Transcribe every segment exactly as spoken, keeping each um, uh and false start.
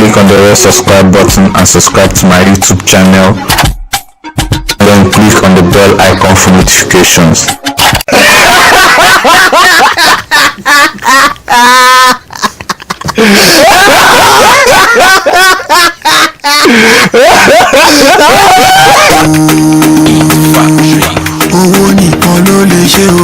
Click on the red subscribe button and subscribe to my YouTube channel. Then click on the bell icon for notifications. Owó nìkan ló lè ṣe o.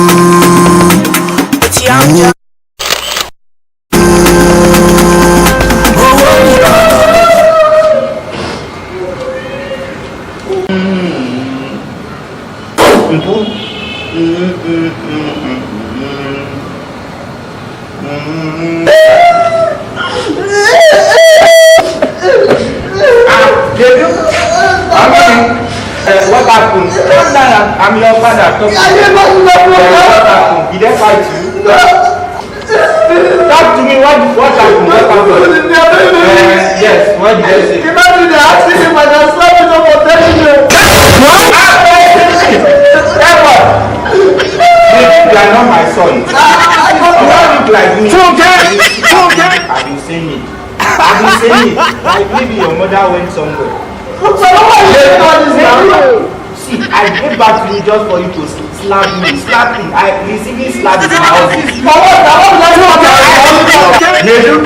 Baby, how many? Uh, what happened? Come down, I'm your father. Talk to me. Uh, what happened? Did they fight you? Talk to me. What, what happened? What happened? Uh, yes, what did they say? Imagine they asking me, but I slap you for telling you. What? Edward! Baby, you are not my son. You don't look like me. Funke! Funke! Have you seen me? Have you seen me? Like maybe your mother went somewhere. So why you doing all this now? See, I gave back to you just for you to s- slap me. Slap me. I receiving slap in my house. For what? I want to let you Nedu,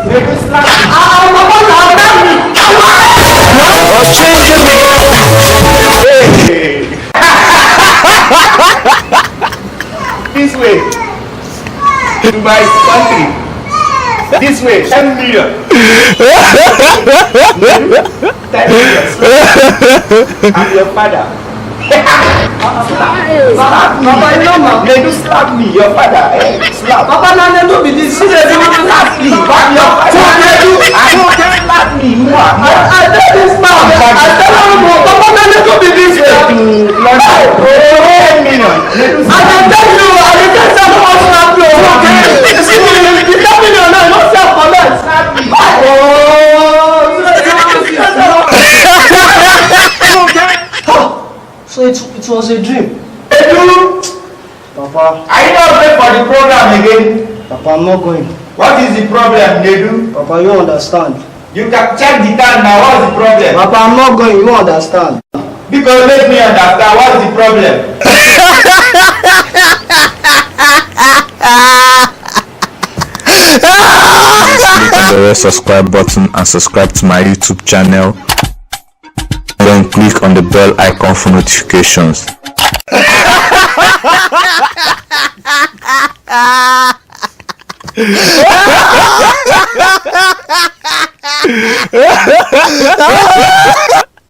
Nedu, slap me. I want to attack me. Hey. This way. To my country. This way, ten million. Ten million. I'm your father. Slap me. Papa, you know, man. They do slap me, your father. Eh? Slap. Papa, no, no, no, be this. Slap me. I'm your father. I don't slap me. You are. I, I tell this man. I tell him, Papa, no, no, no, be this way. Ten million. I dey tell you, I dey tell you, I wan slap you. You see me, you tell me no, no, no, self collect. Oh, so it, it was a dream. Papa. Are you not going for the program again? Papa, I'm not going. What is the problem, Nedu? Papa, you understand. You can check the time now. What's the problem? Papa, I'm not going. You understand. Because let me understand. What's the problem? Click on the red subscribe button and subscribe to my YouTube channel. Then click on the bell icon for notifications.